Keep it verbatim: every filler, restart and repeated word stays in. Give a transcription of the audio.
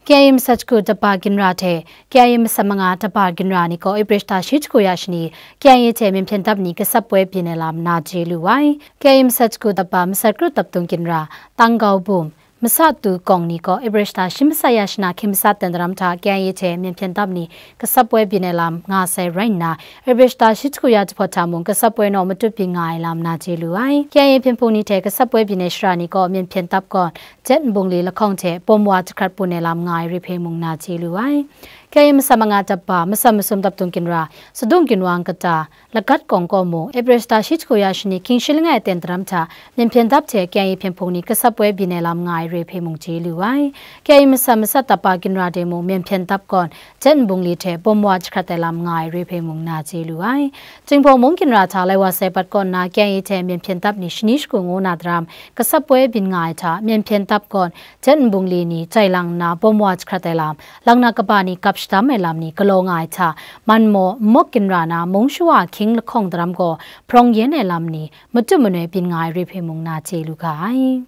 K I A masat shagu dapa ginra hte K I A masat manga dapa ginra ni gaw April shata shi hku ya shani K I A hte myen hpyen dap ni kasap poi byin ai lam na chye lu ai. K I A masat shagu dapa masat kru dap tung ginra, Tanggau Bum, Masat Tu Kawng ni gaw April shata shi masat ya shana hkying masat ten daram hta K I A hte myen hpyen dap ni kasap poi byin ai lam nga sai rai nna, April shata shi hku ya jahpawt hta mung kasap poi naw matut byin nga ai lam na chye lu ai. K I A hpyen hpung ni hte kasap poi byin ai shara ni gaw myen hpyen dap gawn, Jet nbungli lahkawng hte bom wa jahkrat bun ai lam nga ai re hpe mung na chye lu ai. K I A masat manga dapa, masat masum dap tung ginra, Sadung Ginwang kata, Lagat Kawng kaw mung, April shata shi hku ya shani hkying shi langai ten daram hta myen hpyen dap hte K I A hpyen hpung ni kasap poi byin ai lam nga ai re hpe mung chye lu ai. K I A masat masat dapa ginra de mung myen hpyen dap gawn, Jet nbungli hte bom wa jahkrat ai lam nga ai re hpe mung na chye lu ai. Jinghpaw mung ginra hta lai wa sai bat kaw nna K I A hte myen hpyen dap ni shani shagu ngu na daram kasap poi byin nga ai hta myen hpyen dap gawn, Jet nbungli ni jai lang nna bom wa jahkrat ai lam, laknak kaba ni gap shadam ai lam ni galaw nga ai hta, Manmaw, Nmawk ginra na mung shawa hkying lahkawng daram gaw hprawng yen ai lam ni matut manoi byin nga ai re hpe mung na chye lu ga ai.